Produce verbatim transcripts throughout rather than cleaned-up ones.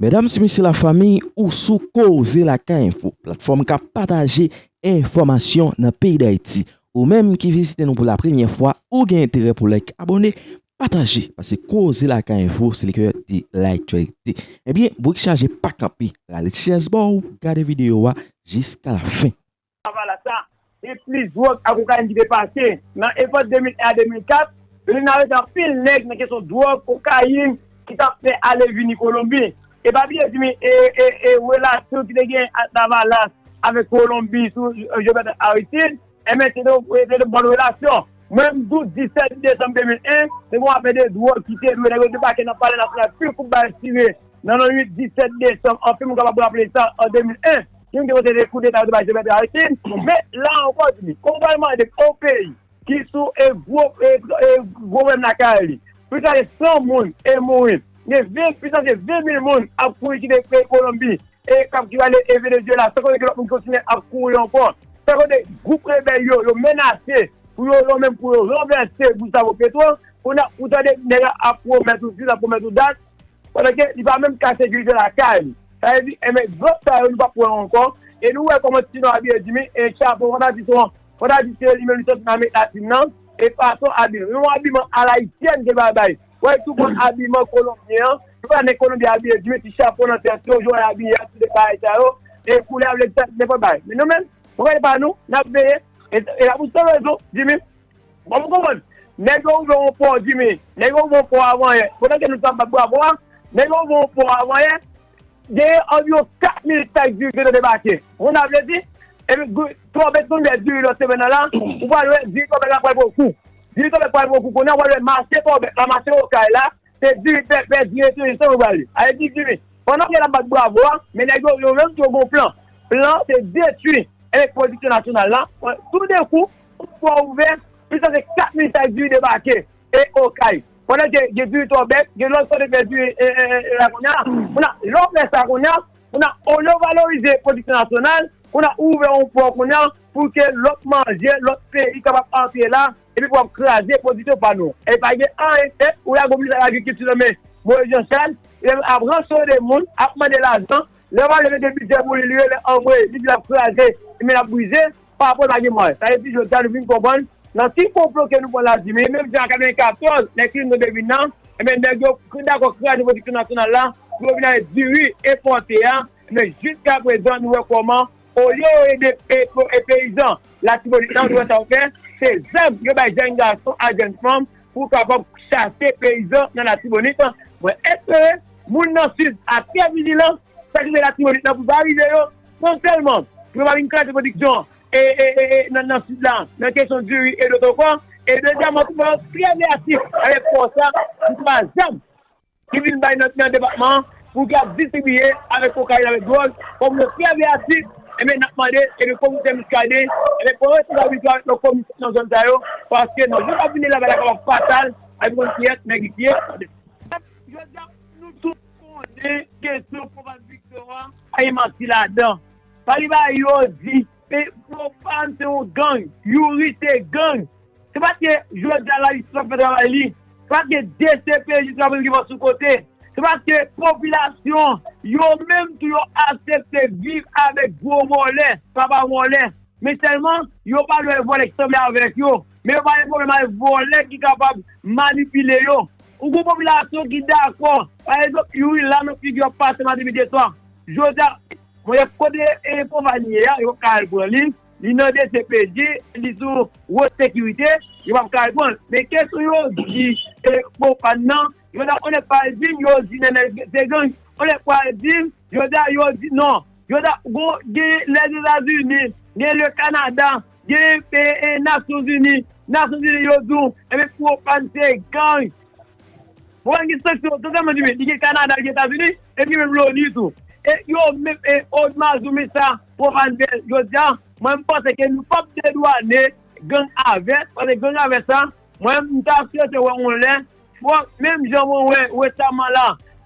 Medam, se mesye, lafanmi, ou sou Koze Lakay Enfo, platfòm k ap pataje enfòmasyon nan peyi Dayiti. Ou menm ki vizite nou pou la premyè fwa, ou gen enterè pou like, abòne, pataje, paske Koze Lakay Enfo, se le cœur de l'actualité. Ebyen, bourik chaje pa kanpe, rale chèz ba w, gade videyo a jiska la fen. Lavalas la, gen plis dwòg ak kokayin ki te pase. Nan epòk de mil en a de mil kat, yo te arete anpil nèg nan kesyon dwòg, kokayin, ki t ap fè ale vini Kolonbi. E pa bliye di m, e, e, e relasyon ki te gen ant Lavalas avèk Kolonbi sou, e, Jovenel Aristide, enben, se te, se te bòn relasyon. Mwen, m di w, disèt desanm de mil en, te gen yon afè de dwòg ki te lwe, nèg yo debake nan Palè Nasyonal, pil kout bal tire. Nan lannwit disèt desanm, anpil moun kapab raple sa, an de mil en, ki te pote de koudeta yo te bay Jovenel Aristide. Men, la ankò, di, ou pral mande yon peyi ki sou e gwo, e, e gwo pwoblèm lakay li, plis pase san moun e mouri, gen ven, plis pase ven mil moun ap kouri kite peyi Kolonbi, e k ap ki prale e Venezuela, san konte gen lòt moun ki kontinye ap kouri ankò, san konte gwoup rebèl yo, yo menase pou yo, yo menm pou yo ranvèse Gustavo Petro, kounye a ou tande nèg la ap pwomèt ou jou, ap pwomèt ou dat, pandan ke li pa menm ka sekirize lakay li. Sa vle di, enben, zòt sa yo nou p ap wè yo ankò, e nou wè kòman ti nò abye di men, e chapo, fò ta di se yon, fò ta di se li menm li sòti nan Amerik Latin nan, e fason abiman, yon abiman alayisyèn ke l bay. Wè, tou pran abiman kolonbyen an, tou pran nèg Kolonbi abye di men, ti chapo nan tèt yo, jan yo abiye a, tout de bagay sa yo, e koulè a vle di sa, nenpòt bagay. Men nou menm, nou pa nou, n ap veye, e, e la pou san rezon, Jimmy, bon, m konprann. Nèg yo ouvè yon pò, Jimmy, nèg yo ouvè yon pò avan yè. Pandan ke nou t ap bat bravo a, nèg yo ouvè yon pò avan yè, genyen anviwon kat mil sak diri ki te debake. Ou konn sa vle di? Epi gou-, twò bèt konn fè diri lòt semèn nan la, ou pral wè diri twò bèt la pral pran kou. Diri twò bèt pral pran kou kounye a, ou pral wè mache twò bèt la, mache Okay la, se diri pèpè, diri etreje san ou pral li. Ale di diri. Pandan ke n ap bat bravo a, men nèg yo, yo menm tou yo gen yon plan. Plan se detwi e pwodiksyon nasyonal la. Toudenkou, yon pò ouvè, plis pase kat mil sak diri debake. E Okay. Pandan ke gen diri twò bèt, gen lòt kote fè diri, e, e, e, e, la kounye a. Kounye a, lè w fè sa kounye a, kounye a, olye w valorize pwodiksyon nasyonal, kounye a, ou ouvè yon pò kounye a, pou ke lòt manje, lòt peyi kapab antre la, epi pou ap kraze pwodiksyon pa nou. E pa gen anyen, e, ou lage minis agrikilti nan men Moïse Jean Charles, li menm ap ransone moun, ap mande lajan, lè w ale mete bidjè pou li, li rele anmwe, li di l ap kraze, li menm l ap brize, pa rapò l pa gen mwayen. Sa vle di, jodi a, nou vin konprann nan ki konplo ke nou pran la, di, men menm jan an katrevenkatòz, lè krim nou te vin nan, enben, nèg yo dakò kraze pwodiksyon nasyonal la, pou yo vin ale diri enpòte a, men jiskaprezan, nou wè kòman, olye yo ede pe-, e peyizan Latibonit lan, nou wè sa yo fè, se zam yo bay jèn gason ak jèn fanm pou kapab chase peyizan nan Latibonit lan. Mwen espere moun nan Sid a trè vijilan, sa ki rive Latibonit lan pou pa rive yo, non sèlman pou yo pa vin kraze pwodiksyon e, e, e, e, nan, nan Sid la, nan kesyon diri e dòt ankò, e dezyèmman tou, fò yo trè veyatif avèk fòs la, pou pa zam ki vin bay nan, nan depatman an, pou ki ap distribiye avèk kokayin, avèk dwòg, kòm yo trè veyatif, enben, n ap mande, enben, komisè Muscadin, enben, pran responsablite avèk lòt komisè nan zòn sa yo, paske nan jou k ap vini la, bagay la kapab fatal, epi konn kiyès nèg ki ye. Jodi a, nou tout konnen kesyon Pwofàn Victor a, pa gen manti ladan. Pa gen bagay yo di, men Pwofàn se yon gang, Youri se gang. Se paske jodi a lajistis ap fè travay li. Se paske D C P J travay li sou kote. Se paske popilasyon, yo menm tou yo aksepte viv avèk gwo vòlè, papa vòlè. Men sèlman, yo pa lwe vòlè ki sanble avèk yo. Men yo pa gen pwoblèm avèk vòlè ki kapab manipile yo. Ou gon popilasyon ki dakò. Pa egzanp, Youri la nan figi w ap pase maten, midi e swa. Jodi a, mwen, kote e Pwofàn ye a, yo p ka al pran li. Li nan D C P J, li sou wot sekirite, yo p ap ka al pran l. Men kesyon yo di e Pwofàn nan, yo ta konnen pa di m, yo di Nènèl se gang. Konnen pa di m, yo ta, yo di non. Yo ta gon, gen Lèzetazini, gen le Kanada, gen e, e Nasyonzini. Nasyonzini yo di w, enben Pwofàn se gang. Pwofàn gen sanksyon, totalman di men, li gen Kanada, li gen Etazini, epi menm loni tou. E yo menm, e Odma Zoumi sa, Pwofàn fè jodi a, mwen m panse ke nou p ap dedwane gang avè, paske gang avè sa, mwen m ta swete wè yon lè, fò, menm jan mwen wè resaman la,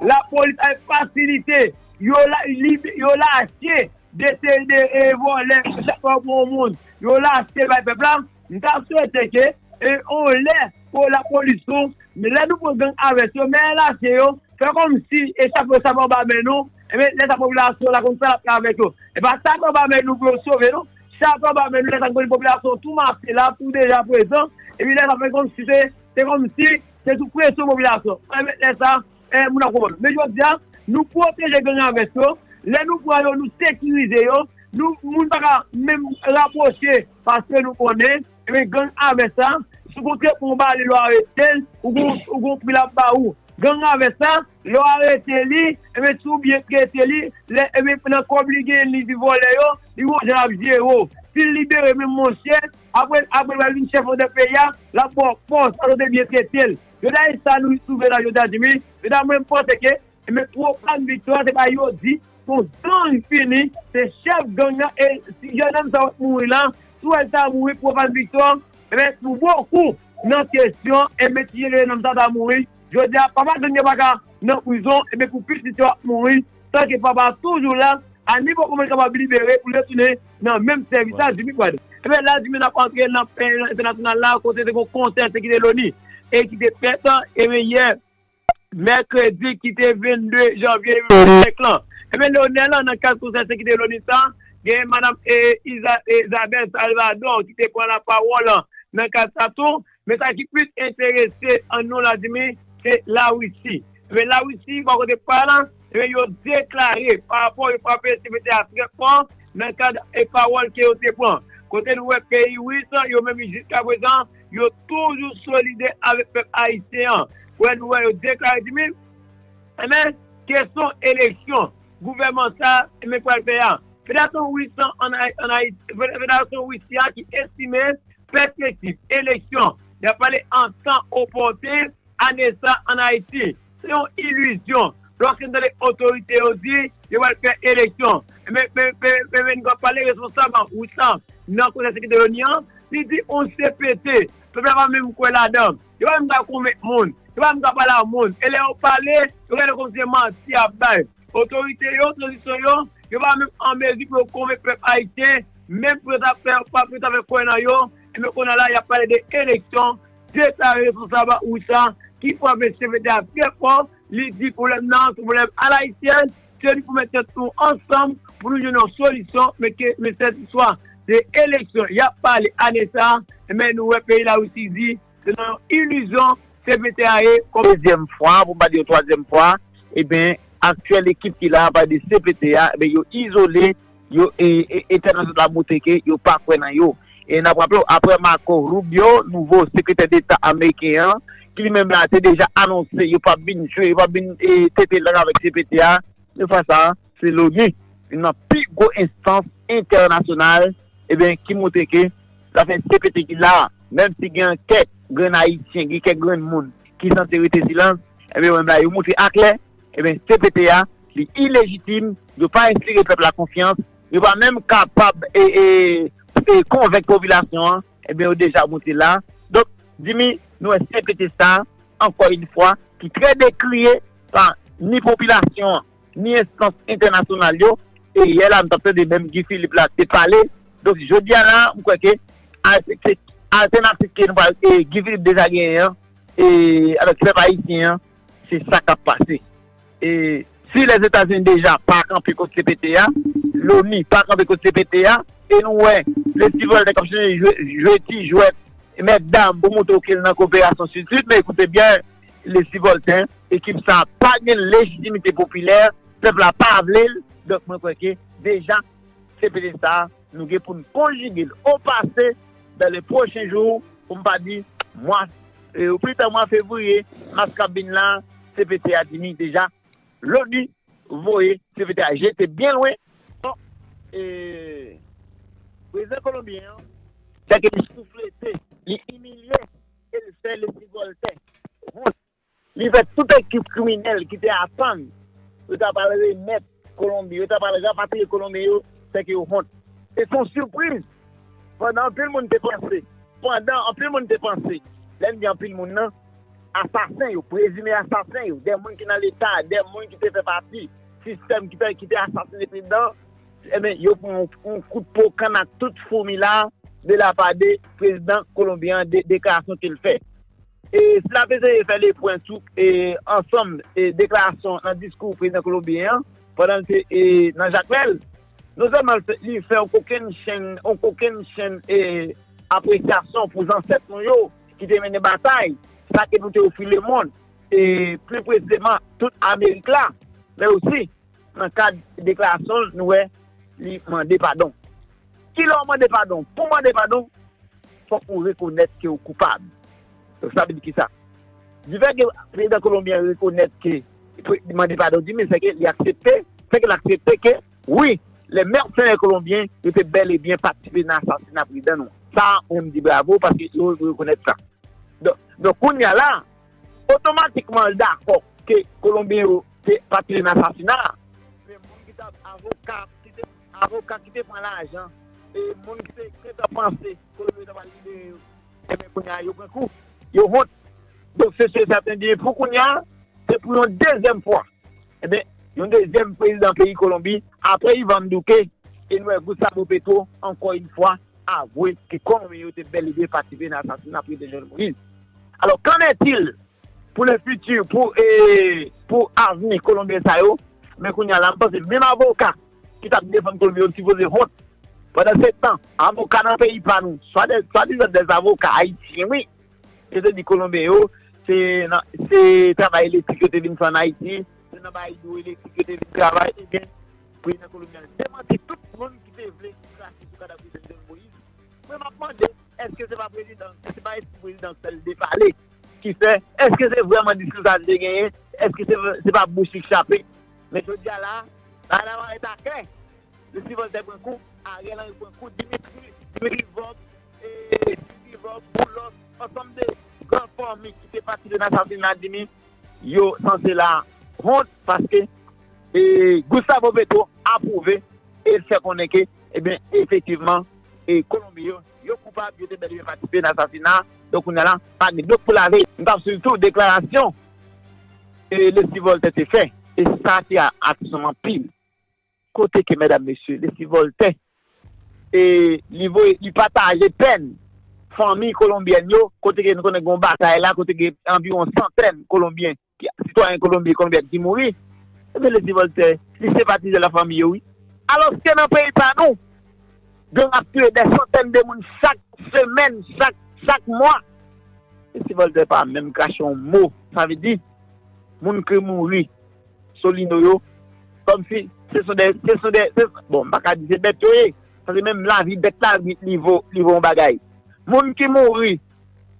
lapolis ap fasilite, yo la, li, yo lache de seri de, e, vòlè, chak fwa yo pran yon moun, yo lache bay pèp la, m ta swete ke, e, yon lè, pou lapolis tou, men lè nou pran gang avè yo, men lache yo, fè kòmsi e sa pou sa pa anba men nou, ebyen, lè sa popilasyon la konn sa l ap fè avèk yo. E pa sa k anba men nou pou yo sove nou. Sa k anba men nou, lè sa konn popilasyon tou mache la, tou deja prezan, epi lè sa fè kòmsi se, se kòmsi se sou presyon popilasyon. Ebyen, lè sa, e, moun ap konprann. Men jodi a, nou pwoteje gang avès yo. Lè nou pran yo, nou sekirize yo. Nou, moun pa ka menm rapwoche paske nou konnen, ebyen, gang avès sa, si w kontre pou yon bale lè w arete l, ou gon, ou gon pri l ap ba ou. Gang avès sa, lè w arete li, ebyen, si w byen trete li, lè, ebyen, nan kòb li genyen, li di vòlè yo, li gon jan l ap jere w. Si l libere menm, monchè, apre, apre l pral vin chèf nan peyi a, l ap ba w pòs, paske w te byen trete l. Jodi a, e sa nou twouve la, jodi a, Jimmy. Jodi a, mwen, m panse ke, ebyen, pwopann viktwa, se pa yo di, se yon gang fini, se chèf gang nan, e si jennonm sa w ap mouri la, si w wè l ta mouri, pwopann viktwa, ebyen, pou bokou nan kesyon, ebyen, ti jennonm sa ta mouri. Jodi a, papa gang yo pa ka nan prizon, ebyen, pou pitit yo ap mouri, tanke papa toujou la, a nivo kòman l kapab libere pou l retounen nan menm sèvis la, Jimmy Brad. Ebyen, la, Jimmy, n ap antre nan pwen entènasyonal la, kote se yon konsèy sekirite loni, e ki te fèt, ebyen, yè, mèkredi, ki te vennde janvye de mil vennsenk lan. Ebyen, Leonel, nan kad konsèy sekirite loni sa, gen madanm, e, Iza-, Isabelle Salvador, ki te pran lapawòl nan kad sa tou. Men sa ki plis enterese an nou, Vladimir, se Larisi. Men Larisi, bò kote pa la, men yo deklare pa rapò yo frape C P T a trè fò nan kad e pawòl ke yo te pran. Kote nou wè peyi Ris, yo menm jiska prezan, yo toujou solidè avèk pèp ayisyen an. Wè nou wè yo deklare di men, men, kesyon eleksyon, gouvènman sa, men pral fè a. Federasyon Ris an, an Ay-, an Ayiti, Federasyon Ris la ki estime pèspektiv eleksyon, y ap pale an tan opòten, ane sa an Ayiti. Se yon ilizyon. Lòske n tande otorite yo di, yo pral fè eleksyon. Men, men, men, men, men, nou pral pale responsab Ris la nan konsèy sekirite loni an, li di yon C P T, pèp la pa menm kwè ladan. Yo pa menm ka konvenk moun. Yo pa menm ka pale a moun. E lè yo pale, yo gade kòmsi se manti y ap bay. Otorite yo, tranzisyon yo, yo pa menm an mezi pou yo konvenk pèp ayisyen, menm pou yo ta fè, pou yo ta fè kwè nan yo, ebyen kounye a la, y ap pale de eleksyon, deklare responsab Ris la, ki frape C P T a trè fò, li di pwoblèm nan, se pwoblèm alayisyèn, se li pou met tèt nou ansanm, pou nou jwenn yon solisyon, men ke, men sèt istwa de eleksyon, y ap pale ane sa, men nou wè peyi Larisi di, se nan yon ilizyon, C P T a ye kòm dezyèm fwa, pou m pa di yon twazyèm fwa, ebyen, aktyèl ekip ki la, pa de C P T a, ebyen, yo izole, yo, e, e, entènasyonal la montre ke yo pa kwè nan yo. E n ap raple w, apre Marco Rubio, nouvo sekretè deta ameriken an, ki li menm la te deja anonse yo p ap vin jwe, yo p ap vin, e, tete lang avèk C P T a, men fwa sa a, se loni, youn nan pi gwo enstans entènasyonal, ebyen, ki montre ke zafè C P T ki la a, menm si gen kèk grenn Ayisyen, gen kèk grenn moun ki sanse rete silans, ebyen, menm la, yo montre aklè, ebyen, C P T a, li ilejitim, yo pa enspire pèp la konfyans, yo pa menm kapab, e, e, e, konvenk popilasyon an, ebyen, yo deja montre la. Donk, Jimmy, nou wè C P T sa, ankò yon fwa, ki trè dekriye pa ni popilasyon an, ni enstans entènasyonal yo. E yè la, m t ap tande menm Guy Philippe la te pale. Donk, jodi a la, m kwè ke al-, se altènativ ke nou pral, e, Guy Philippe deja genyen an, e, avèk pèp ayisyen an, se sa k ap pase. E si Lèzetazini deja pa kanpe kont C P T a, loni pa kanpe kont C P T a, e nou wè Lesi Vòltè k ap chanje jwe, jwe ti jwèt, mèt dam, pou montre w ke l nan koperasyon Sid-Sid, men ekoute byen, Lesi Vòltè, ekip sa a pa gen lejitimite popilè, pèp la pa vle l, donk mwen kwè ke deja, C P T sa a, nou gen pou n konjige l o pase, dans les prochains jours, pou m pa di mwa, e, ou plita mwa fevriye, mas k ap vin la, C P T a di ni deja, loni voye C P T a jete byen lwen. Bon, e, prezidan kolonbyen an, sa ke li souflete, li imilye, e l fè Lesi Vòltè wont. Li fè tout ekip kriminèl ki te atann yo ta pral remèt Kolonbi, yo ta pral rapatriye Kolonbyen yo, fè ke yo wont. E se yon sipriz. Pandan anpil moun te panse, pandan anpil moun te panse, lè m di anpil moun nan, asasen yo, prezime asasen yo, de moun ki nan Leta, de moun ki te fè pati sistèm ki te, ki te asasine prezidan, ebyen, yo pran yon, yon kout po kann ak tout foumi la, de la pa de prezidan kolonbyen an, de deklarasyon ke l fè. E si n ap eseye fè lepwen sou e ansanm e deklarasyon nan diskou prezidan kolonbyen an pandan l te e nan Jakmèl, non sèlman l fè yon kokenn chenn yon kokenn chenn e apresyasyon pou zansèt nou yo ki te mennen batay, sa ke nou te ofri lemonn, e pli presizeman tout Amerik la, men osi nan kad deklarasyon l, nou wè li mande padon. Kilè w mande padon? Pou w mande padon, fòk ou rekonèt ke w koupab. Donk, sa vle di kisa? Difè ke prezidan kolonbyen rekonèt ke, li mande padon di, men se ke li aksepte, se ke l aksepte ke, wi, les mercenaires colombiens yo te bèl e byen patisipe nan asasina prezidan nou. Sa, mwen, m di bravo, paske yo rekonèt sa. Donk, donk kounye a la, otomatikman, l dakò ke Kolonbyen yo te patisipe nan asasina a. Men moun ki t ap avoka, ki te avoka ki te pran lajan, e moun ki te gentan panse Kolonbyen yo ta pral libere yo, ebyen, kounye a, yo pran kou, yo wont. Donk, se sèten, ebyen, pou kounye a, se pou yon dezyèm fwa. Ebyen, yon dezyèm prezidan peyi Kolonbi, apre Ivan Duque, e nou wè Gustavo Petro, ankò yon fwa, avwe ke Kolonbyen yo te bèl e byen patisipe nan asasina prezidan Jovenel Moïse. Alò, qu'en est-il pour le futur, pou, e, pou avni Kolonbyen sa yo? Men kounye a la, m panse menm avoka ki t ap defann Kolonbyen yo, yo sipoze wont. Pandan se tan, avoka nan peyi pa nou, swa de, swadizan dè avoka ayisyen, wi, yo te di Kolonbyen yo, se nan, se travay elektrik yo te vin fè ann Ayiti, se nan bay dlo elektrik yo te vin travay, ebyen, prezidan Kolonbyen an demanti tout moun ki te vle krache sou kadav prezidan Jovenel Moïse. Mwen, m ap mande, èske se pa prezidan, se pa espri prezidansèl depale ki fè, èske se vrèman diskou sa l te genyen, èske se, se pa bouch li k chape? Men jodi a la, bagay la parèt aklè. Lucy Voltaire pran kou, Ariel Henry pran kou, Dimitri, Dimitri Vorbe, e, Dimitri Vorbe, Boulos, ansanm de gran fanmi ki te patisipe nan asasina Dimi, yo sanse la wont paske, e, Gustavo Petro apwouve e l fè konnen ke, ebyen, efektivman, e, Kolonbyen yo, yo koupab, yo te bèl e byen patisipe nan asasina. Donk, kounye a la, pa gen dlo k pou lave. M t ap swiv tou deklarasyon, e, Lucy Voltaire te fè. E sa te a, atousan m anpil. Kote ke, medam, mesye, Lucy Voltaire, e, li voye, li pataje pèn fanmi kolonbyèn yo, kote ke nou konnen gen yon batay la, kote gen anviwon santèn Kolonbyen, ki, sitwayen Kolonbyen, Kolonbyèn ki mouri. Ebyen, Lucy Voltaire, li senpatize la fanmi yo, wi. Alòske nan peyi pa nou, gang ap touye dè santèn de moun chak semèn, chak, chak mwa. Lucy Voltaire pa menm krache yon mo. Sa vle di, moun ki mouri, Solino yo, kòmsi se son de, se son de, se, bon, m pa ka di se bèt yo ye, paske menm lavi bèt la, li, li vo, li vo yon bagay. Moun ki mouri,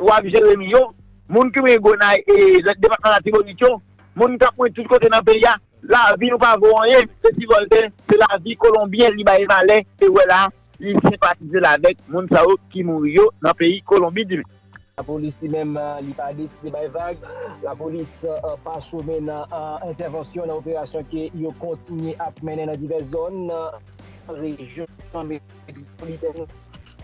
Waf Jeremi yo, moun ki mouri Gonay e depatman Latibonit yo, moun k ap mouri tout kote nan peyi a, lavi nou pa vo anyen, se Lucy Voltaire, se lavi Kolonbyen li bay valè, e wè la, li senpatize l avèk moun sa yo ki mouri yo nan peyi Kolonbi, di. Lapolis li menm, li pa deside bay vag. Lapolis, eh, pa chome nan, eh, entèvansyon nan operasyon ke yo kontinye ap mennen nan divès zòn, nan rejyon metwopolitèn.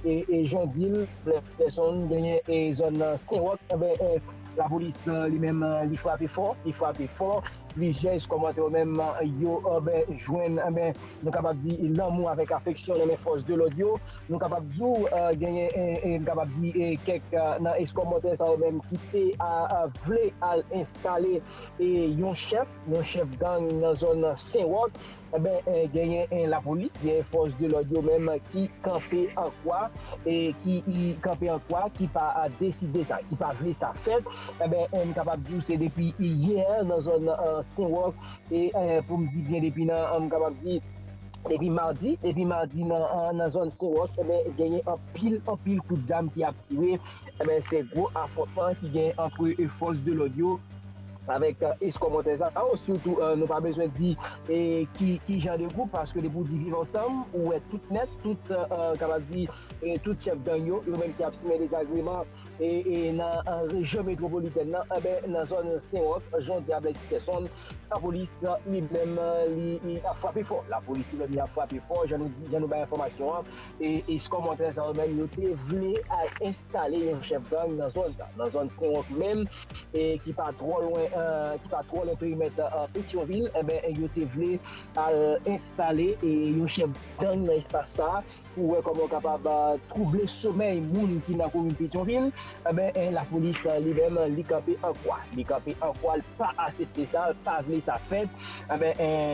E, e jan w di l, Jefferson, genyen, e, zòn, eh, Senwòk, enben, eh, lapolis, eh, li menm, eh, li frape fò, li frape fò. Plizyè eskòmòtè yo menm, eh, yo, enben, jwenn, enben, nou kapab di, lanmou avèk afeksyon nan men fòs de lòd yo. Nou kapab di w, eh, genyen, eh, eh, nou kapab di, eh, kèk, eh, nan eskòmòtè sa yo menm ki te a, a vle al enstale, eh, yon chèf, yon chèf gang nan zòn Senwòk. Enben, eh, genyen, eh, lapolis, genyen fòs de lòd yo menm ki kanpe an kwa, eh, ki, ki kanpe an kwa, ki pa, ah, deside sa, ki pa vle sa fèt. Enben, eh, m kapab di w se depi yè nan zòn, eh, Senwòk, e, eh, pou m di byen depi nan, eh, m kapab di, depi madi, depi madi nan, eh, nan zòn Senwòk, enben, genyen anpil, anpil kout zam ki ap tire. Enben, se gwo afwontman ki gen ant, eh, fòs de lòd yo avèk, eh, eskòmòtè sa yo. Sitou, eh, nou pa bezwen di, eh, ki, ki jan de gwoup, paske depi w di Viv Ansanm, ou wè tout nèt, tout, eh, kapab di, eh, tout chèf gang yo, yo menm ki ap simen dezagreman, e, e nan, eh, rejyon metwopolitèn nan, enben, nan zòn Senwòk, jan w di a, Blaise Peterson, lapolis, eh, li menm, eh, li, li ap frape fò. Lapolis li menm li ap frape fò, jan nou di, jan nou bay enfòmasyon an, e, e eskòmòtè sa yo menm, yo te vle al enstale yon chèf gang nan zòn sa, nan zòn Senwòk menm, e ki pa twò lwen, eh, ki pa twò lwen perimèt, eh, Petyonvil, enben, yo te vle al enstale, e, yon chèf gang nan espas sa a. pou wè kòman yo kapab twouble somèy moun ki nan komin Petyonvil, enben, lapolis li menm, li kanpe an kwa. Li kanpe an kwa, li pa aksepte sa, li pa vle sa fèt. Enben,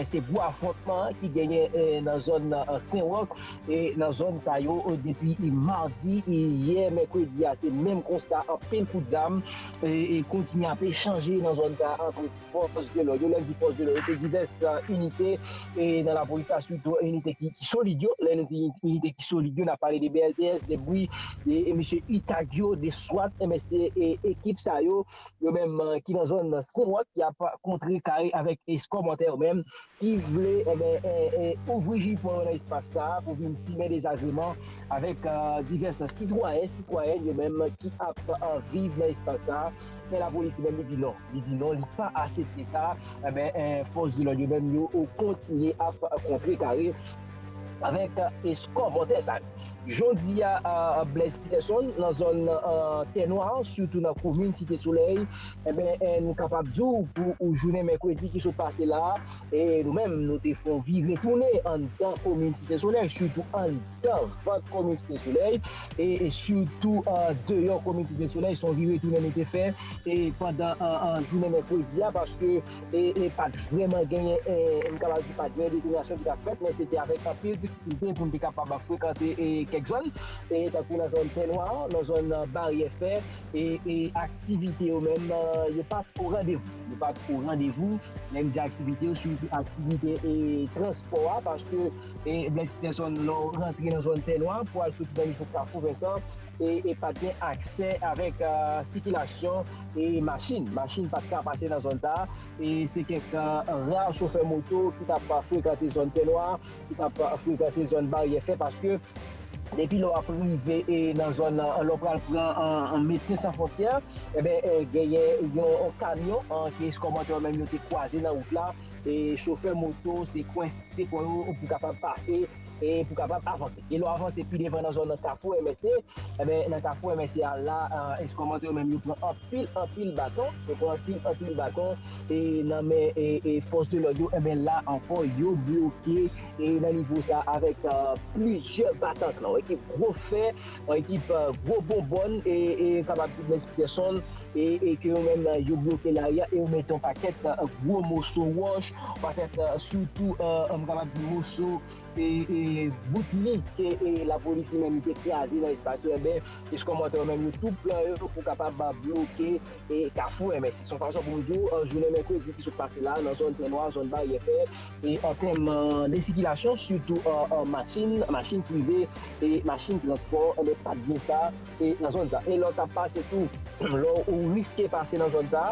se gwo afwontman ki genyen nan zòn Sen Wòk, e nan zòn sa yo, depi madi, yè mèkredi a, se menm konsta, anpil kout zam e kontinye ap echanje nan zòn sa a ant fòs de lòd yo. Lè m di fòs de lòd yo, se divès inite e nan lapolis la, sitou inite ki, ki solid yo. Lè nou di inite ki solid yo, n ap pale de B L T S, de bri, e, e mesye Itag yo, de swat, enben se e, ekip sa yo, yo menm ki nan zòn Sen Wòk, y ap kontrekare avèk eskòmòtè yo menm ki vle enben, e, e, ouvri jipon yo nan espas sa a pou vin simen dezagreman avèk e, divès sitwayen, sitwayèn yo menm ki ap e, viv nan espas sa a. Men lapolis li menm li di non. Li di non, li pa aksepte sa. Enben, e, fòs de lòd yo menm yo kontinye ap kontrekare avèk eskòmòtè sa yo. Jodi a, e, Blaise Peterson nan zòn e, Tè Nwa, sitou nan komin Site Solèy, enben, e, nou kapab di w pou ou jounen mèkredi ki sot pase la, e nou menm, nou te fè yon vire tounen anndan komin Site Solèy, sitou anndan vant komin Site Solèy, e, e sitou e, deyò komin Site Solèy, se yon vire tounen nou te fè e pandan e, e, jounen mèkredi a, paske e, e pa t vrèman genyen, e, m kapab di pa t genyen detonasyon ki t ap fèt, men se te avèk anpil difikilte pou n te kapab frekante e, kèk zòn, e tankou nan zòn Tè Nwa, nan zòn e, Baryè Fè, e, e aktivite yo menm, e, yo pa t o randevou. Yo pa t o randevou. Lè m di aktivite yo, sitou aktivite e, transpò a, paske e, Blaise Peterson, lè w rantre nan zòn Tè Nwa pou al soti nan nivo Kafou Vensan, e, e pa t gen aksè avèk e, sikilasyon e machin. Machin pa t ka pase nan zòn sa a. E se kèk e, ra chofè moto ki t ap frekante zòn Tè Nwa, ki t ap frekante zòn Baryè Fè, paske depi lè w ap rive e, nan zòn nan, lè w pral pran e, e, Medsen San Fwontyè, enben, e, genyen yon, yon kamyon e, ke eskòmòtè yo menm yo te kwaze nan wout la. E chofè moto, se kwense kò yo pou kapab pase e pou kapab avanse. E lè w avanse pi devan nan zòn nan Kafou M S C, enben, nan Kafou M S C a la, e, eskòmòtè yo menm yo pran anpil, anpil baton, yo pran anpil, anpil baton e nan men e, e fòs de lòd yo, enben, la ankò, yo bloke e nan nivo sa avèk e, plizyè batank lan, yon ekip gwo fè, yon ekip e, gwo bonbòn e, e kapab di Blaise Peterson e, e ke yo menm e, yo bloke lari a e yo mete yon pakèt e, gwo moso wòch, yon pakèt e, sitou e, m kapab di moso e, e bout mi ke e, lapolis li menm te kraze nan espas yo, enben, eskòmòtè yo menm yo tou pran yo pou kapab e, bloke e, Kafou M S C. Se yon fason pou m di w, e, jounen mèkredi ki sot pase la, nan zòn Tè Nwa, zòn Baryè Fè, e an tèm e, de sikilasyon, sitou e, e, machin, machin prive e machin transpò, enben, pa t gen sa e nan zòn sa. E lè w t ap pase tou, lè w riske pase nan zòn sa,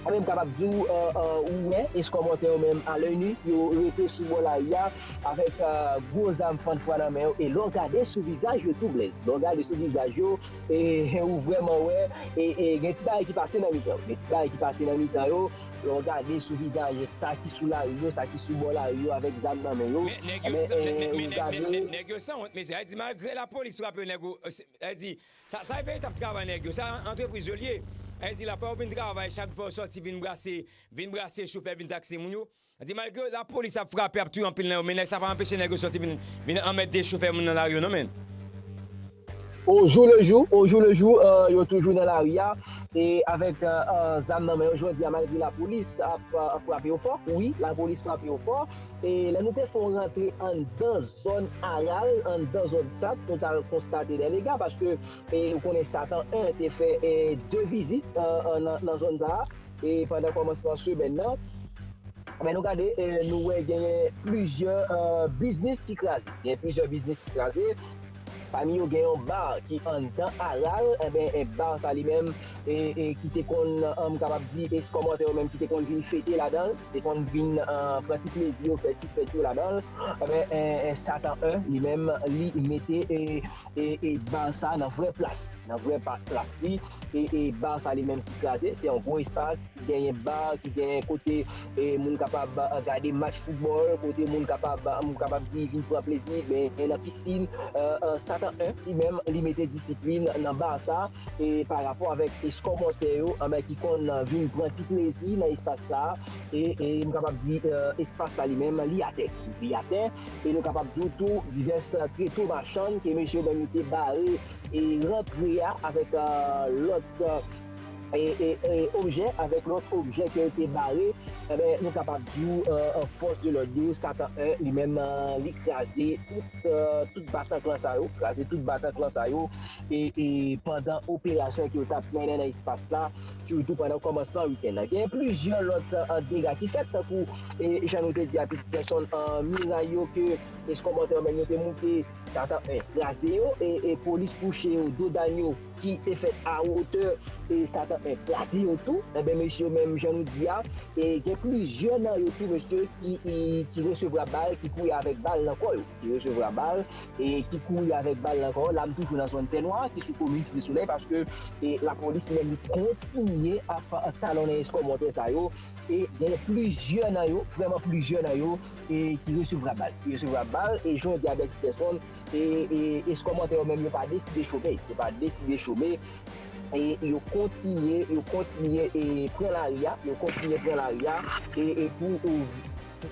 enben, m kapab di w, e, e, ou wè, eskòmòtè yo menm, alèni, yo rete sou bò lari a, avèk e, gwo zam fannfwa nan men yo. E lè w gade sou vizaj yo tou, Blaise, lè w gade sou vizaj yo, e, e ou vrèman wè, e, e gen ti bagay ki pase nan mitan yo. Gen ti bagay ki pase nan mitan yo. Lè w gade sou vizaj sa ki sou lari yo, sa ki sou bò lari yo avèk zam nan men yo, enben, e, ou gade. Nèg yo sanwont, mesye. Sa vle di, malgre lapolis frape yo, nèg yo, e, se, sa vle di, sa, sa e veritab travay nèg yo. Sa antrepriz yo l ye. Sa vle di, la fò yo vin travay, chak fwa yo sòti, vin brase, vin brase chofè, vin takse moun yo. Sa vle di, malgre lapolis ap frape, ap touye anpil nan yo, men nèg sa pa anpeche nèg yo sòti vin, vin anmède chofè moun nan lari yo, non, men. Au jour le jour, au jour le jour, e, yo toujou nan lari a, e avèk e, e, zam nan men yo, jodi a, malgre lapolis ap e, frape yo fò, wi, lapolis frape yo fò, e lè nou te fè yon rantre anndan zòn Aral, anndan zòn Sat, nou t al konstate dè dega, paske e, ou konnen Satan en te fè e, de vizit e, e, nan, nan zòn sa a, e pandan kòmansman semèn nan, men nou gade, e, nou wè genyen plizyè e, biznis ki kraze. Gen plizyè biznis ki kraze. Pami yo gen yon ba ki anndan Aral, enben, e, ba sa li menm, e, e, ki te konn, e, m kapab di, eskòmòtè yo menm ki te konn vin fete ladan l, te konn vin e, pran ti plezi yo, fè ti fèt yo ladan l. Enben, e, e, Satan en, li menm, li mete e, e, e, ba sa nan vrè plas, nan vrè pa-, plas li. E, e ba sa li menm ki kraze, se yon gwo espas ki genyen ba, ki genyen kote e, moun kapab e, gade match foutbòl, kote moun kapab, m kapab di, vin pran plezi, ben, nan pisin. E, e, Satan en, li menm, li mete disiplin nan ba sa, e pa rapò avèk kòmantè yo, anben, ki konn vin pran ti plezi nan espas sa a. E, e m kapab di, eh, espas la li menm, li atè. Li atè. E nou kapab di w tou, divès treto machann ke mesye yo menm yo te bare e rantre a avèk, eh, lòt, eh, e, e, e objè, avèk lòt objè ke yo te bare, enben, nou kapab di w, eh, fòs de lòd yo, Satan en, li menm, eh, li kraze tout, eh, tout batanklan sa yo, kraze tout batanklan sa yo, e, e pandan operasyon ke yo t ap mennen nan espas la, sitou pandan kòmansman wikenn nan. Gen plizyè lòt, eh, dega ki fèt, tankou, e, jan nou te di a, Peterson, eh, miray yo ke eskòmòtè yo menm yo te moute, Satan en kraze yo, e, e polis kouche yo, dodàn yo, ki te fèt a wotè, e Satan en kraze yo tou. Enben, mesye yo menm, jan nou di a, e gen plizyè nan yo tou, mesye, ki, e, ki resevwa bal, ki kouri avèk bal nan kò yo, ki resevwa bal, e ki kouri avèk bal nan kò yo. La, m toujou nan zòn Tè Nwa, ki sou komin Site Solèy, paske, e, lapolis li menm li kontinye ap talonnen eskòmòtè sa yo, e gen plizyè nan yo, vrèman plizyè nan yo, e ki resevwa bal, ki resevwa bal, e jan w di a, Blèsi Pèsonn, e, e eskòmòtè yo menm yo pa deside chome, yo pa deside chome, e yo kontinye, yo kontinye, e pran lari a, yo kontinye pran lari a, e, e pou, pou,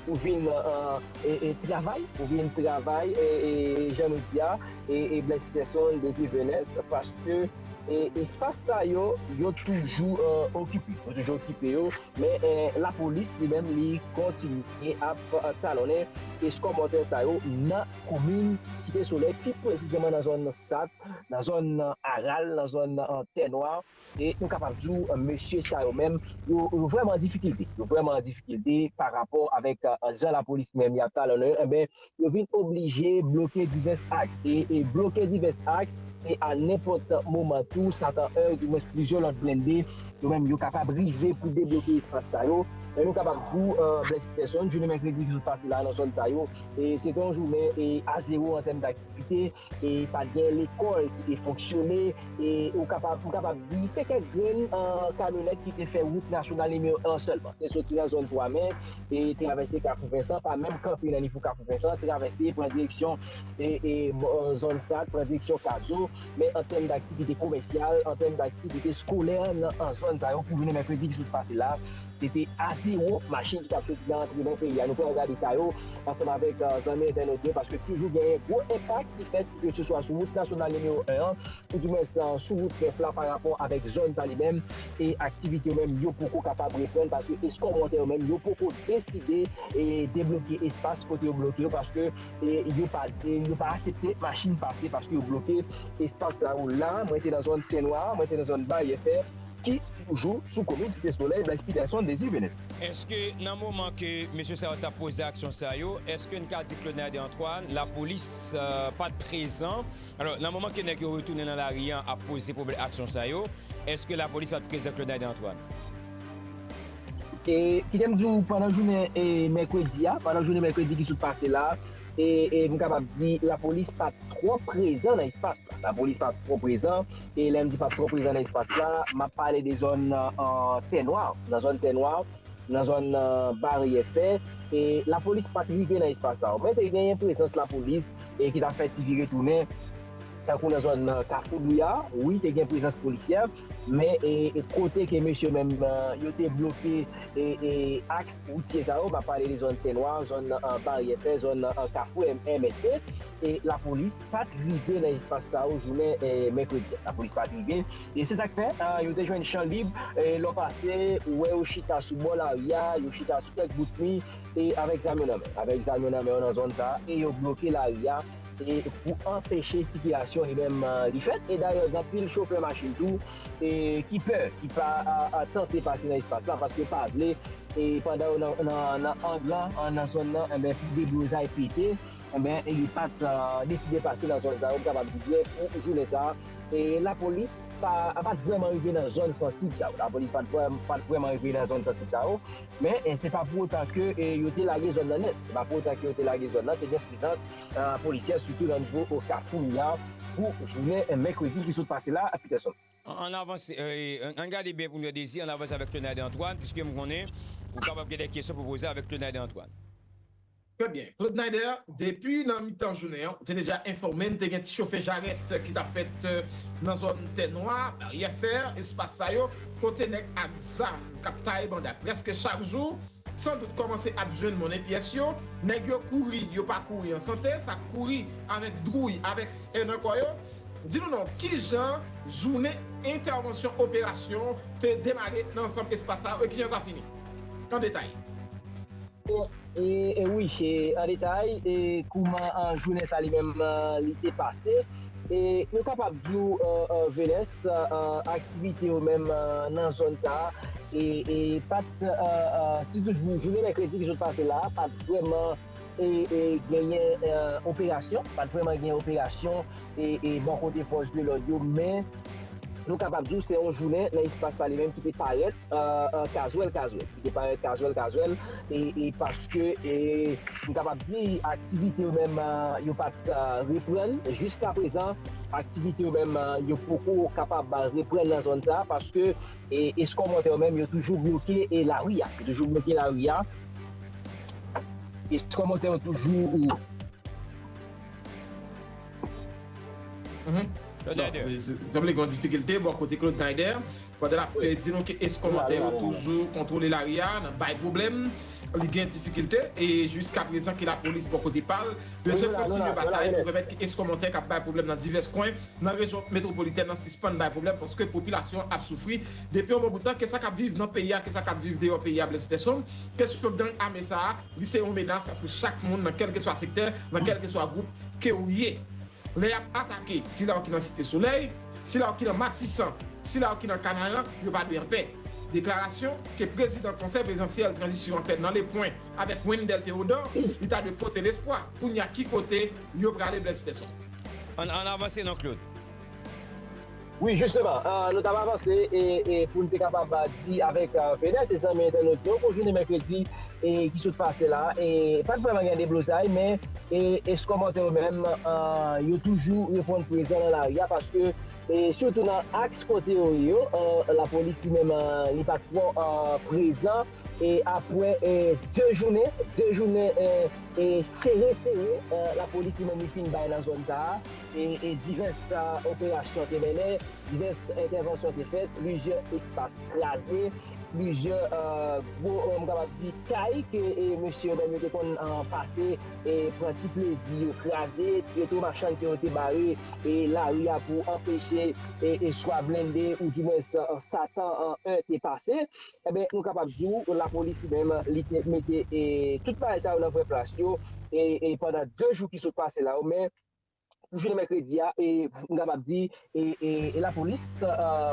pou vin, e, e, e travay, pou vin travay, e, e jan nou di a, e, e Blèsi Pèsonn, Dezi Venès, paske, e, e espas sa yo, yo toujou, e, okipe, yo toujou okipe yo, men, e, lapolis li menm li kontinye ap, e, talonnen eskòmòtè sa yo nan komin Site Solèy, pi presizeman nan zòn Sat, nan zòn, e, Aral, nan zòn, e, Tè Nwa. E nou kapab di w, e, mesye sa yo menm, yo, yo vrèman an difikilte. Yo vrèman an difikilte pa rapò avèk, e, jan lapolis menm y ap talonnen yo. Enben, yo vin oblije bloke divès aks. E, e bloke divès aks, e a nenpòt moman tou, Satan en, di mwens plizyè lòt blende, yo menm yo kapab rive pou debloke espas sa yo. E nou kapab di w, e, Blèsi Pèsonn, jounen mèkredi ki sot pase la nan zòn sa yo, e se te yon jounen, e, a zewo an tèm daktivite, e pa t gen lekòl ki te fonksyone, e ou kapab, m kapab di, se kèk grenn, e, kamyonèt ki te fè wout nasyonal nimewo en sèlman. Se soti nan zòn Twamen, e travèse Kafou Vensan, pa menm kanpe nan nivo Kafou Vensan, travèse, pran direksyon, e, e, mo-, e, zòn Sat, pran direksyon Kazo, men an tèm daktivite komèsyal, an tèm daktivite eskolè nan, an zòn sa yo, pou jounen mèkredi ki sot pase la, se te a zewo machin ki t ap soti nan antre nan peyi a. Nou pral gade sa yo ansanm avèk, e, zanmi entènot yo, paske toujou genyen gwo enpak ki fèt, ke se swa sou wout nasyonal nimewo en an, ou di mwens, e, sou wout nèf la pa rapò avèk zòn sa li menm, e aktivite yo menm yo poko kapab reprann paske eskòmòtè yo menm yo poko deside, e, debloke espas kote yo bloke yo paske, e, yo pa, e, yo pa aksepte machin pase paske yo bloke espas la. Ou la, mwen te nan zòn Tè Nwa, mwen te nan zòn Baryè Fè, ki toujou sou komin Site Solèy, Blaise Peterson, Désir Venès. Èske nan moman ke mesye sa yo t ap poze aksyon sa yo, èske n ka di Claude Nader Antoine, lapolis, e, pa t prezan? Alò, nan moman ke nèg yo retounen nan lari a ap poze pwoblèm aksyon sa yo, èske lapolis pa t prezan Claude Nader Antoine? E, kite m di w, pandan jounen, e, mèkredi a, pandan jounen mèkredi ki sot pase la, e, e m kapab di lapolis pa t twò prezan nan espas la. Lapolis pa t twò prezan, e lè m di pa t twò prezan nan espas la, m ap pale de zòn, e, Tè Nwa. Nan zòn Tè Nwa, nan zòn, e, Baryè Fè, e lapolis pa t rive nan espas sa yo. Men te genyen prezans lapolis, e ki t ap fè ti vire tounen, tankou nan zòn, e, Kafou Dwouya, wi, te gen prezans polisyè, men, e, e kote ke mesye menm, e, yo te bloke, e, e aks woutye sa yo, m ap pale de zòn Tè Nwa, zòn, e, Baryè Fè, zòn, e, Kafou M S C, e lapolis pa t rive nan espas sa yo jounen, e, mèkredi a. Lapolis pa t rive. E se sa k fè, e, yo te jwenn chan lib, e, lè w pase, ou wè yo chita sou bò lari a, yo chita sou kèk bout mi, e avèk zam yo nan men. Avèk zam yo nan men yo nan zòn sa a, e yo bloke lari a, e pou anpeche sikilasyon li menm, e, li fèt. E dayè, gen anpil chofè machin tou, e ki pè, ki pa, a, a, tante pase nan espas la, paske yo pa vle, e pandan yo nan, nan, nan ang lan, an, nan zòn nan, enben, pou deblozay pete, enben, e li pa t, e, deside pase nan zòn sa yo, m kapab di byen, pou jounen sa a. E lapolis pa, pa t vrèman rive nan zòn sansib sa yo. Lapolis pa t vrèm-, pa t vrèman rive nan zòn sansib sa yo. Men, e, se pa pou otan ke, e, yo te lage zòn nan nèt. Se pa pou otan ke yo te lage zòn nan, te gen prezans, e, polisyè, sitou nan nivo o Kafou Miya, pou jounen, e, mèkredi ki sot pase la, Peterson. An, ann avanse, e, ann, ann gade byen pou n wè Dezi, ann avanse avèk Claude Nader Antoine, piske m konnen ou kapab gen de kesyon pou poze avèk Claude Nader Antoine. Trè byen. Claude Naider, depi nan mitan jounen an, ou te deja enfòme n, te gen ti chofe jarèt ki t ap fèt, euh, nan zòn Tè Nwa, Baryè Fè, espas sa yo, kote nèg ak zam k ap taye banda prèske chak jou, san dout kòmanse ap jwenn monnen pyès yo. Nèg yo kouri, yo pa kouri an sante, sa kouri avèk dwouy, avèk fè nan kò yo. Di nou non, kijan jounen entèvansyon operasyon te demare nan ansanm espas sa yo e kijan sa fini? An detay. E, e, e wi, e, an detay, e kouman an jounen sa li menm, e, li te pase. E nou kapab di w, e, e, Venès, e, e, aktivite yo menm, e, nan zòn sa a, e, e pa t, e, e, sitou jou, jounen mèkredi ki sot pase la a, pa t vrèman e, e, genyen, e, operasyon, pa t vrèman gen operasyon e, e bò kote fòs de lòd yo, men nou kapab di w se yon jounen nan espas sa li menm ki te parèt, e, e, kazwèl kazwèl, ki te parèt kazwèl kazwèl, e, e paske, e, nou kapab di aktivite yo menm, e, yo pa t, e, reprann. Jiska prezan, aktivite yo menm, e, yo poko kapab, e, reprann nan zòn sa a, paske, e, eskòmòtè yo menm, yo toujou bloke, e, lari a. Yo toujou bloke lari a. Eskòmòtè yo toujou Sanble gen yon difikilte bò kote Claude Naider, pandan l ap, e, di nou ke eskòmòtè yo toujou kontwole lari a, nan bay pwoblèm, li gen difikilte, e jiska prezan ke lapolis bò kote pa l bezwen kontinye batay pou pèmèt ke eskòmòtè k ap bay pwoblèm nan divès kwen nan rejyon metwopolitèn nan sispann bay pwoblèm, paske popilasyon an ap soufri depi yon bon bout tan, ke sa k ap viv nan peyi a, ke sa k ap viv deyò peyi a, Blaise Peterson, kesyon gang ame sa a, li se yon menas pou chak moun nan kèlkeswa sektè, nan kèlkeswa gwoup ke ou ye. Lè y ap atake sila yo ki nan Site Solèy, sila yo ki nan Matisan, sila yo ki nan Kanaran, yo pa dwe anpè. Deklarasyon ke prezidan Konsèy Prezidansyèl Tranzisyon an fè nan Lepwen avèk Wendell Theodore, li ta dwe pote lespwa. Kounye a, ki kote yo prale, Blaise Peterson? Ann, ann avanse non, Claude. Wi, jisteman, e, nou t ap avanse e, e pou n te kapab, e, di avèk, e, Venès e zanmi entènot yo pou jounen mèkredi e, ki sot pase la, e pa t vrèman gen deblozay, men e, eskòmòtè yo menm, e, yo toujou reponn prezan nan lari a, paske e, sitou nan aks kote yo ye yo, e, lapolis li menm, e, li pa t twò, e, prezan. E apre, e, de jounen, de jounen, e, e, sere sere, e, lapolis li menm li fin bay nan zòn sa a. E, e divès, e, operasyon te mennen, divès entèvansyon te fèt, plizyè espas kraze, plizyè, e, gwo, e, m kapab di, kay ke, e, mesye yo menm yo te konn, e, pase, e, pran ti plezi yo kraze, pyeto machann ke yo te bare, e, lari a pou anpeche, e, e, swa blende oudimwens, e, Satan, e, en te pase. Enben, nou kapab di w, lapolis li menm, li te mete, e, tout bagay sa yo nan vrè plas yo, e, e pandan de jou ki sot pase la yo, men, jounen mèkredi a, e, m kapab di, e, e, e lapolis, e,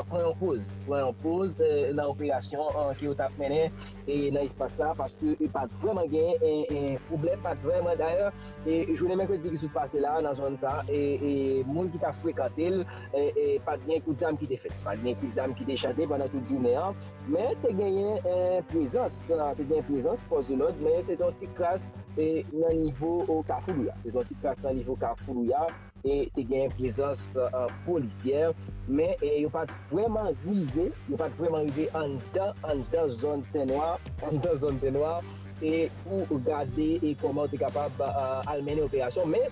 pran yon poz, pran yon poz, e, nan operasyon, e, ke yo t ap mennen, e, nan espas la, paske, e, pa t vrèman gen, e, e, pwoblèm, pa t vrèman, dayè, e, jounen mèkredi ki sot pase la, nan zòn sa, e, e, moun ki t ap frekante l, e, e, pa t gen kout zam ki te fèt, pa t gen kout zam ki te chante pandan tout jounen an, men te genyen, e, prezans, e, te gen prezans fòs de lòd, men se te yon ti kras, e, nan nivo, o, Kafou Lou a. Se te yon ti kras nan nivo Kafou Lou a, e te gen prezans, e, polisyè, men, e, yo pa t vrèman rive, yo pa t vrèman rive anndan, anndan zòn Tè Nwa, anndan zòn Tè Nwa, e pou gade, e, kòman yo te kapab, e, al mennen operasyon, men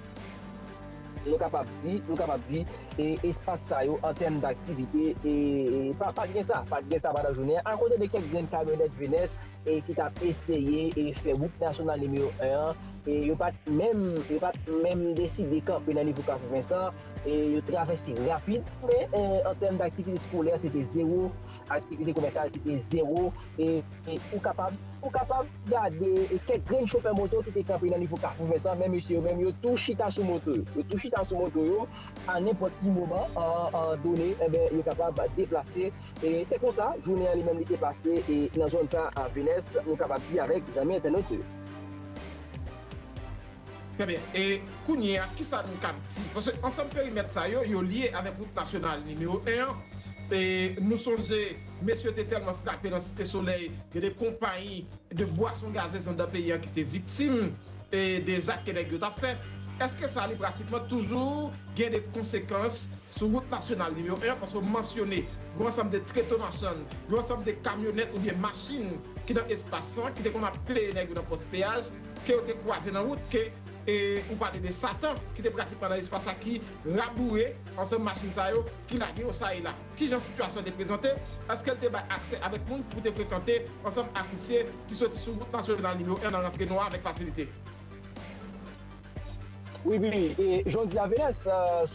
nou kapab di, nou kapab di, e, espas sa yo, an tèm daktivite, e, e pa, pa t gen sa, pa t gen sa pandan jounen an, akote de kèk grenn kamyonèt Venès, e ki t ap eseye, e fè wout nasyonal nimewo en an, e yo pa t menm, yo pa t menm deside kanpe nan nivo Kafou Vensan, e yo travèse rapid, men, e, an tèm daktivite eskolè, se te zewo, aktivite komèsyal ki te zewo, e, e ou kapab, ou kapab gade, e, kèk grenn chofè moto ki te kanpe nan nivo Kafou Vensan, men mesye yo menm, yo tou chita sou moto yo, yo tou chita sou moto yo, a nenpòt ki moman, an, an done, enben, yo kapab deplase, e se konsa, jounen an li menm li te pase, e nan zòn sa a Venès, nou kapab di avèk zanmi entènot yo. Trè byen. E kounye a, kisa nou kab di? Paske ansanm perimèt sa yo, yo lye avèk wout nasyonal nimewo en an. E nou sonje, mesye te tèlman frape nan Site Solèy, gen de konpayi de bwason gazez anndan peyi an ki te viktim, e, de zak ke nèg yo t ap fè. Èske sa li pratikman toujou gen de konsekans sou wout nasyonal nimewo en an, paske w mansyone yon ansanm de treto machann, yon ansanm de kamyonèt oubyen machin ki nan espas lan, ki te konn ap peye nèg yo nan pòs peyaj, ke yo te kwaze nan wout, ke e ou pale de Satan ki te pratikman nan espas la, ki raboure ansanm machin sa yo, ki lage yo sa e la. Kijan sitiyasyon te prezante? Èske l te bay aksè avèk moun pou te frekante ansanm ak woutye ki soti sou wout nasyonal nimewo en nan rantre nò a avèk fasilite? Wi, wi, e jan w di a, Venès,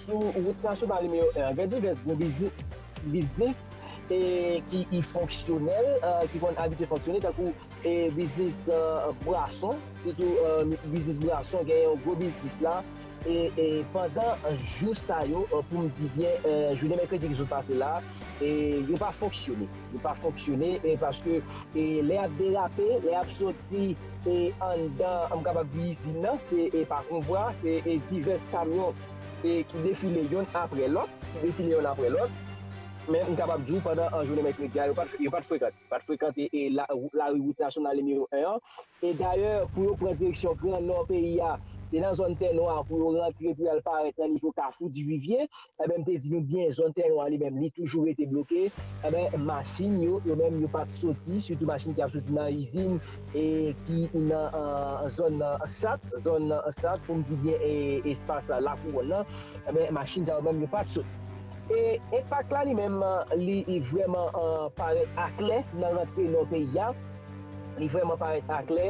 sou wout nasyonal nimewo en an, gen divès gwo biznis, biznis e ki fonksyonèl, ki konn abitye fonksyone, tankou e biznis bwason, sitou biznis bwason, gen yon gwo biznis la. E pandan jou sa yo, pou m di byen, jounen mèkredi ki sot pase la, e yo pa fonksyone. Yo pa fonksyone e paske e lè y ap derape, lè y ap soti e anndan, m kapab di, izin nan, se e pa konvwa, se e divès kamyon e ki defile yonn apre lòt, ki defile yonn apre lòt. Men m kapab di w, pandan an jounen mèkredi a, yo pa t frekante, pa t frekante e lari wout nasyonal nimewo en an. E dayè, pou yo pran direksyon Gran Nò peyi a, se nan zòn Tè Nwa pou yo rantre, pou y al parèt nan nivo Kafou Divivye. Enben, m te di nou byen, zòn Tè Nwa li menm, li toujou rete bloke. Enben, machin yo, yo menm, yo pa t soti, sitou machin ki ap soti nan izin e ki nan zòn Sat, zòn Sat, pou m di byen, e espas Lakouwòn nan. Enben, machin sa yo menm, yo pa t soti. E enpak la li menm, li vrèman parèt aklè nan rantre Nò peyi a. Li vrèman parèt aklè.